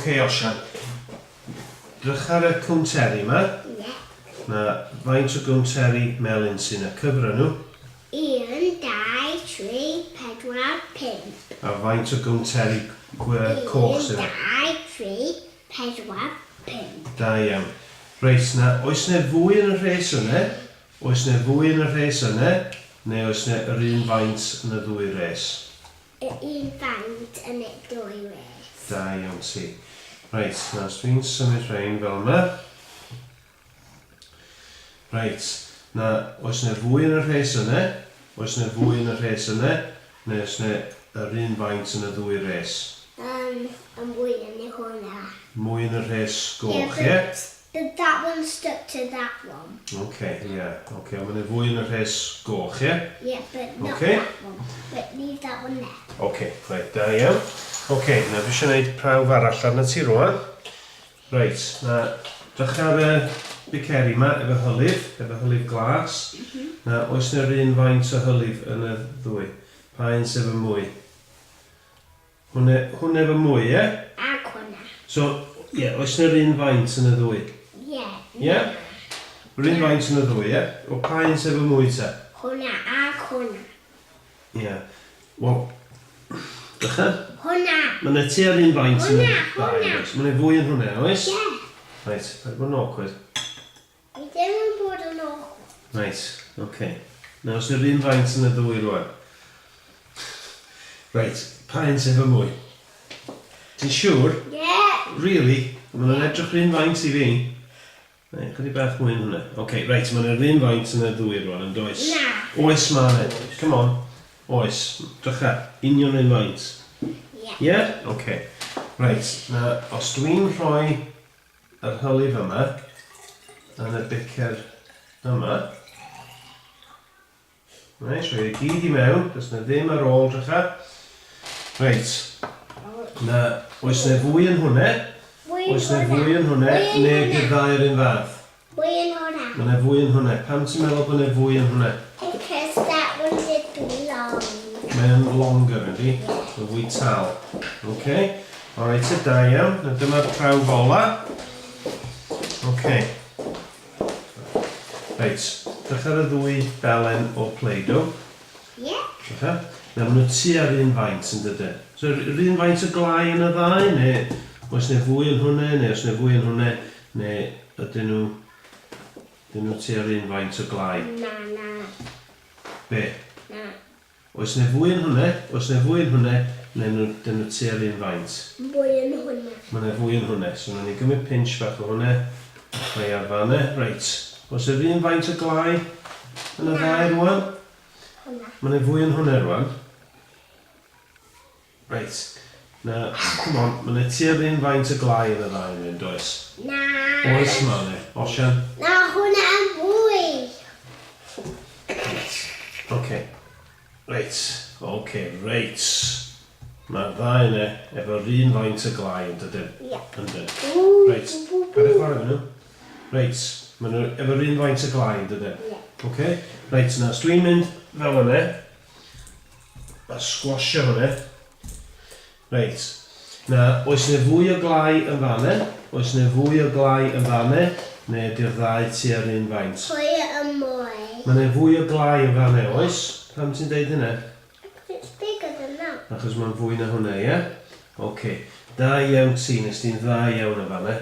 Oce, Osian. Drych ar y cwnteri 'ma. Ie. Na, faint o gwnteri melyn sy'n y cyfra nhw? Un, dau, tri, pedwar, pump. A faint o gwnteri coch sy'n Un, dau, tri, pedwar, pump. Da iawn. Reit, na, oes 'ne fwy yn y rhes yne? Oes 'ne fwy yn y rhes yne? Neu oes 'ne yr un faint yn y ddwy res? Yr un faint yn y ddwy res. Da iawn ti. Reit, nawr os dwi'n symud rhein fel yma. Reit, na, oes 'ne fwy yn y rhes yne? Oes 'ne fwy yn y rhes yne? Neu oes 'ne yr un faint yn y ddwy res? Yym, yn fwy yn y hwnna. Mwy yn y rhes goch, ie? Yeah, but but that one's stuck to that one. Ok, ie. Ok, ond mae 'na fwy yn y rhes goch, ie? Yeah, but not Ok. that one. But leave that one there. Ok, reit, da iawn. Ok, na dwi eisiau gwneud prawf arall arnat ti rwan. Reit, na, drych ar y biceri yma efo hylif, efo hylif glas. Mm -hmm. Na, oes 'na yr un faint o hylif yn y ddwy? Pa un sydd efo mwy? Hwn, e, hwn efo mwy, ie? Ac hwnna. So, ie, yeah, oes 'na'r un faint yn y ddwy? Ie. Yeah. Ie? Yeah? Yr un faint yn y ddwy, ie? O pa un sydd efo mwy te? Hwnna ac hwnna. Ie. Yeah. Wel, drycha. Hwnna. Mae 'na tua'r un faint yn y ddau, oes? Mae 'na fwy yn hwnna, oes? Ie. Yeah. Reit, paid bod yn awkward. Fi ddim yn bod yn awkward. Reit, oce. Nawr, oes 'na'r un faint yn y ddwy rwan? Reit, pa un sydd efo mwy? Ti'n siŵr? Ie. Yeah. Really? Maen nhw'n edrych yr un faint i fi. Reit, chydig bach mwy yn hwnna. Oce, reit, mae 'na'r un faint yn y ddwy rwan, yn does? Na. Oes, mae 'na. Come on. Oes. Drycha, union yr un faint. Ie. Ie? Yeah? Oce. Reit, na, os dwi'n rhoi yr hylif yma yn y bicer yma. Reit, rhoi e gyd i mewn, does na ddim ar ôl, drycha. Reit, na, oes na fwy yn hwnne? Oes na fwy yn hwnne, neu ydy'r ddau yr un fath? Fwy yn hwnna. Mae 'na fwy yn hwnna. Pam ti'n meddwl bod 'na fwy yn hwnna? Because that one's a bit long. Mae o'n longer, yndi? Mae'n fwy tal. Ok. Alright, te, da iawn. Na dyma'r prawf ola. Ok. Reit, drych ar y ddwy belen o Play-Doh. Ie. Drycha. Na, maen nhw tua'r un faint yn dydyn. So, yr un faint o glai yn y ddau, neu oes 'na fwy yn hwnna, neu oes 'na fwy yn hwnna, neu ydyn nhw, ydyn nhw tua'r un faint o glai? Na, na. Be? Na. Oes 'na fwy yn hwnna, oes 'na fwy yn hwnna, neu nhw, dyn nhw tua'r un faint? Mwy yn hwnna. Mae 'na fwy yn hwnna, so wnawn ni gymryd pinch bach o hwnna, rhoi ar fan'na. Reit, oes yr un faint o glai yn y ddau rwan? Hwnna. Mae 'na fwy yn hwnna rwan. Reit. Na, come on, mae 'na tua'r un faint o glai yn y ddau yn hyn, does? Na. Oes mae 'na. Osian? Na, hwnna yn fwy. Reit. Oce. Reit. Oce, reit. Mae'r ddau yna efo'r un faint o glai yn dydyn? Ie. Yndyn. Reit. Paid â chwarae efo nhw. Reit. Maen nhw efo'r un faint o glai yn dydyn? Ie. Oce. Reit, na, os dwi'n mynd fel yna, a sgwasio hwnna. Reit. Na, oes 'na fwy o glai yn fan'na? Oes 'na fwy o glai yn fan'na? Neu ydy'r ddau tua'r un faint? Pwy y mwy? Mae 'na fwy o glai yn fan'na, oes? Pam ti'n deud hynna? Because it's bigger than that. Achos mae'n fwy na hwnna, ie? Ocê. Da iawn ti, nes di'n dda iawn yn fan'na.